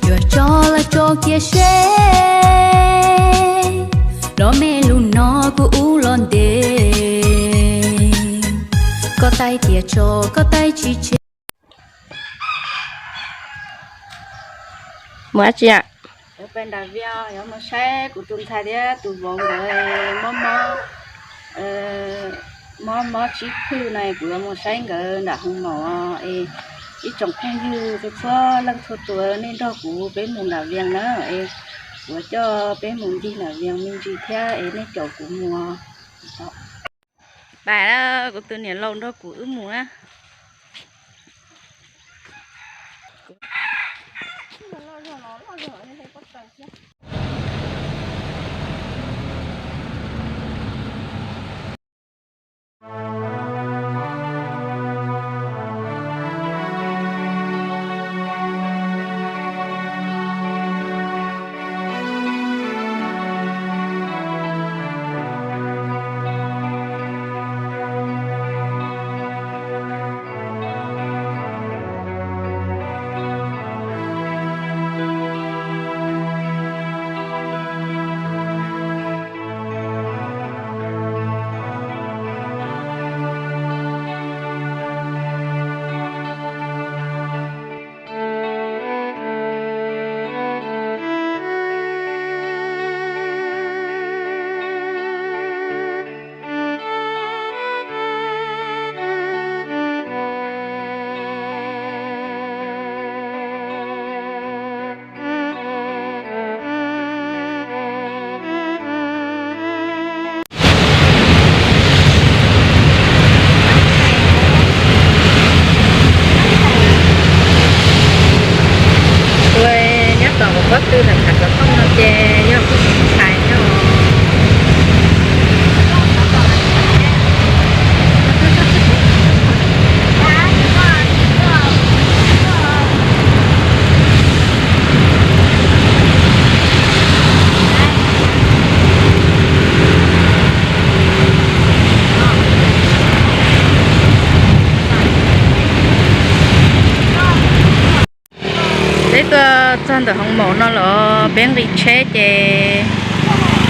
Yuav tso los tso kiag seb, los me lus no kuv ua los ntev. Koj taij tias tso, koj taij tsis tseg. Mus dab tsi a? Yuav pem nram Vias yuav mus saib kuv tus ntxhais thiab tus vauv nkawd mob mob, mob mob tsib phwj no, kuv yuav mus saib nkawd nram hoo maum es ib tsoom phooj ywg txhua txhua leej txhua tus nej nrog kuv peb mus nram Vias na, es kuv coj peb mus ncig nram Vias me ntsis thiab es nej caum kuv mus. Pab, kuv tus niam laus nrog kuv wb mus na. Tus nyob tom kuv pob tw ntawm hav xov tooj no ces yog kuv tus ntxhais thiab os. Peb tuaj txog ntawm hoo maum no los peb nqis tsheb ces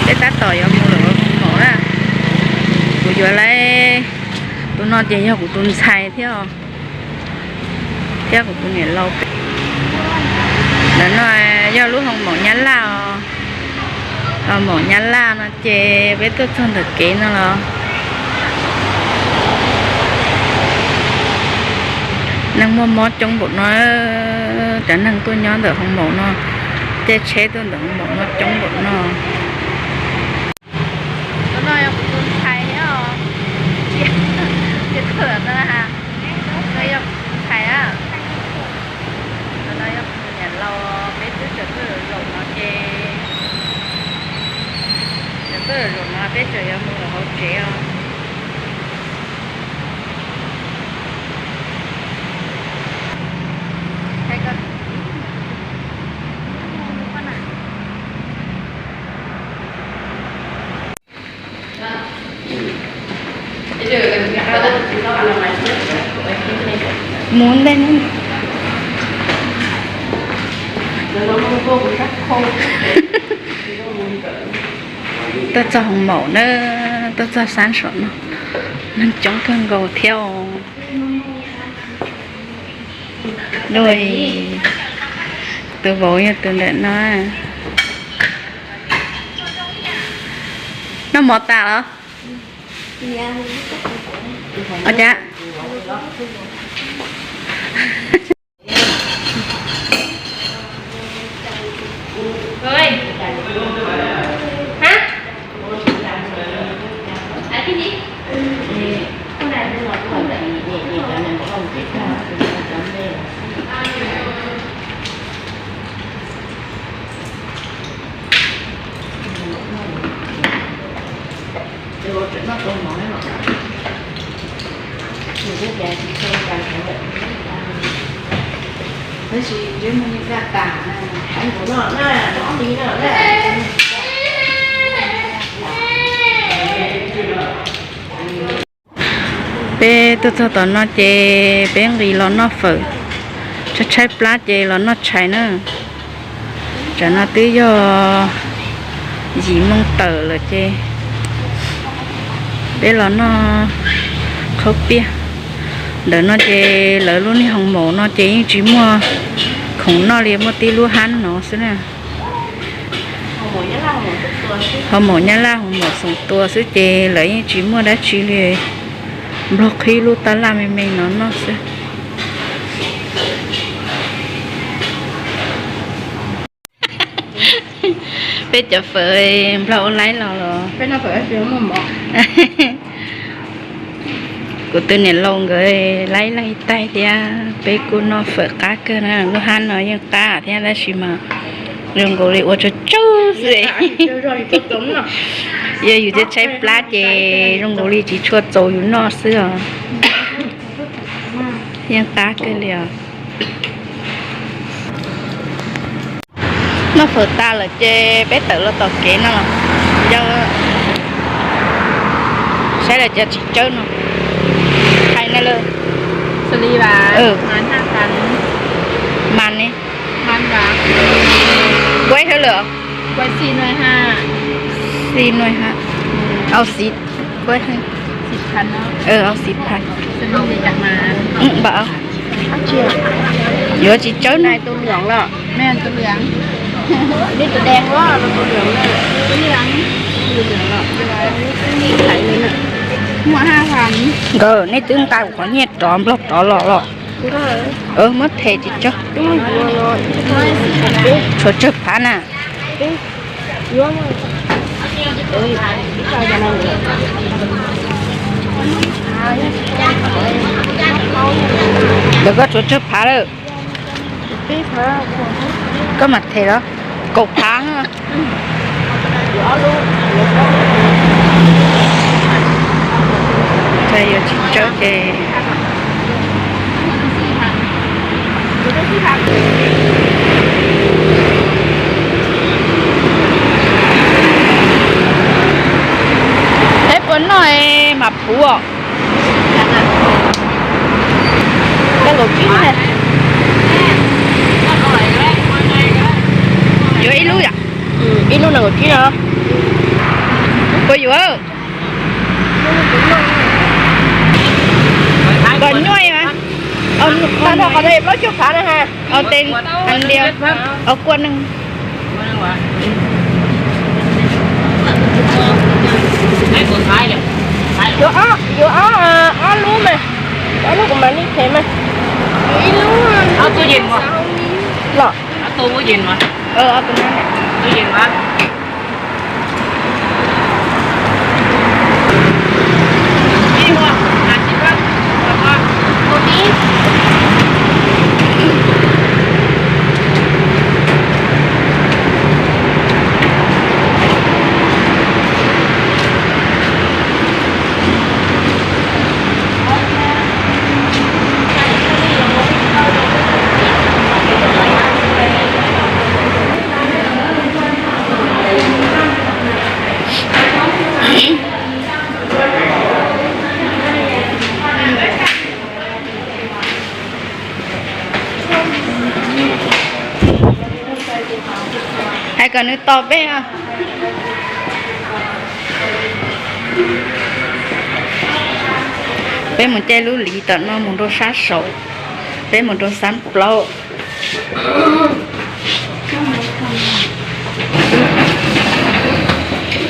peb tab tom yuav mus lawm hoo maum na. Kuv yuav lawm, tus no ces yog kuv tus ntxhais thiab, thiab kuv tus niam laus. Ntawm no yog lub hoo maum Nyab Laj os. Hoo maum Nyab Laj no ces peb tuaj txog ntawm kev no los neeg muaj mob coob npaum no, cov neeg tuaj nyob ntawm hoo maum no, caij tsheb tuaj ntawm hoo maum no coob npaum no. Tus no yog kuv tus ntxhais thiab os. Tus no, no yog kuv tus ntxhais na. Tus no yog kuv tus niam laus, peb twb tseem tuaj zaum zaum no ces, tseem tuaj zaum zaum no peb tseem yuav mus lawm hauv tsev os. Mus ntej, tuaj txog hoo maum na, tuaj txog sab saum no, neeg coob kawg nkaus thiab os. Tus vauv yog tus ntawm no. Noj mov tas los? Ua cas? Peb tuaj txog tom no ces peb nqis los noj fawm, tshaib tshaib plab ces los noj tshais na. Tsam no twb yog yim moo tawm lawm ces peb los noj qhaub piaj. Ntawm no ces lawv lub niag hoos maum no ces yeej tsis muaj khoom noj li, muaj tib lub hab no xwb na. Hoos maum nyab laj hoos maum xoom tua xwb ces lawv yeej tsis muaj dab tsi li. Nplog qhib lub tab laj me me no noj xwb. Peb cov fawm nplog ua laib los los. Kuv tus niam laus nkawd laib laib taig thiab peb kuj noj fawm qab kawg na. Lub hab no yeej qab thiab tab sis mas zoo nkaus li ua tsawg tsawg xwb. Yog yus twb tshaib plab ces zoo nkaus li tsis tshua txaus yus noj xwb os. Yeej qab kawg li os. Noj fawm tas lawm ces peb tawm los tom kev no los. Yog saib lawv cov txiv tsawb no. Hais na lawm. Mas ne. Kuab sawv lawm. Xi nuj ha. Au xi kuab. Au xi pha. Npam. Yuav tsis tsawb na. Nkawd nej twb nqa kuv qhov nyiaj rov nplog rov los los. Muab them tsis tsawg. Tshuav tsawg phav na. Ntawm koj tshuav tsawg phav lawm. Koj mam them los. Kaum phav. Yuav tsis tsawb ces peb puas noj mas puv os. Yuav ib lub yom? Ib lub nees nkaum tsib no. Puas yuav? Kom nyuaj mas. Tag nrho qhov no plaub caug phav na ha. Au tes, au kua neeg. Yuav ob, yuav ob, ob lub mas. Ob lub kuv mam li them mas. Los. Hais kom nws tos peb. Peb mus caij lub liv tom no mus rau sab saud, peb mus rau xab plaub.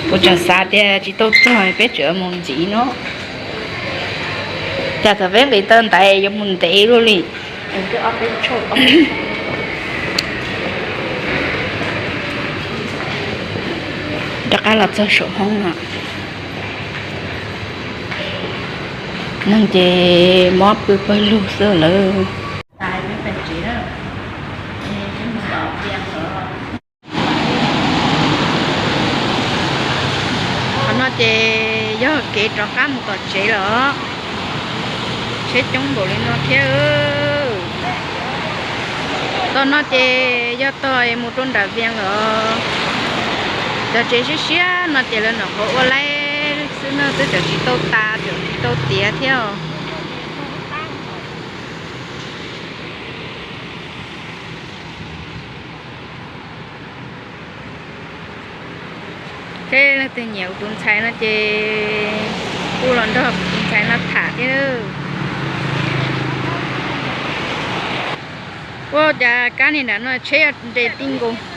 Kuv tseem xav tias tsis tau txog peb tseem mus ntxiv no. Cas thaum peb nqis tau ntaiv yuav mus ntev luaj li. Rov qab los txog saum hoob no. Neeg ces mob pw pawg lug xwb lawm. Qhov no ces yog kev rov qab mus tom tsev lawm. Tsheb coob npaum li no thiab. Tom no ces yog tog mus rau nram Vias lawm. Cov tsev siab siab no ces lawv nyuam qhuav ua laib xwb no, twb tseem tsis tau tas, tseem tsis tau tiav thiab os. Seb leej twg nyiam kuv tus ntxhais no ces kuj los nrog kuv tus ntxhais no tham thiab. Ua cas kab niag nram no tsheb nres ti nkaus.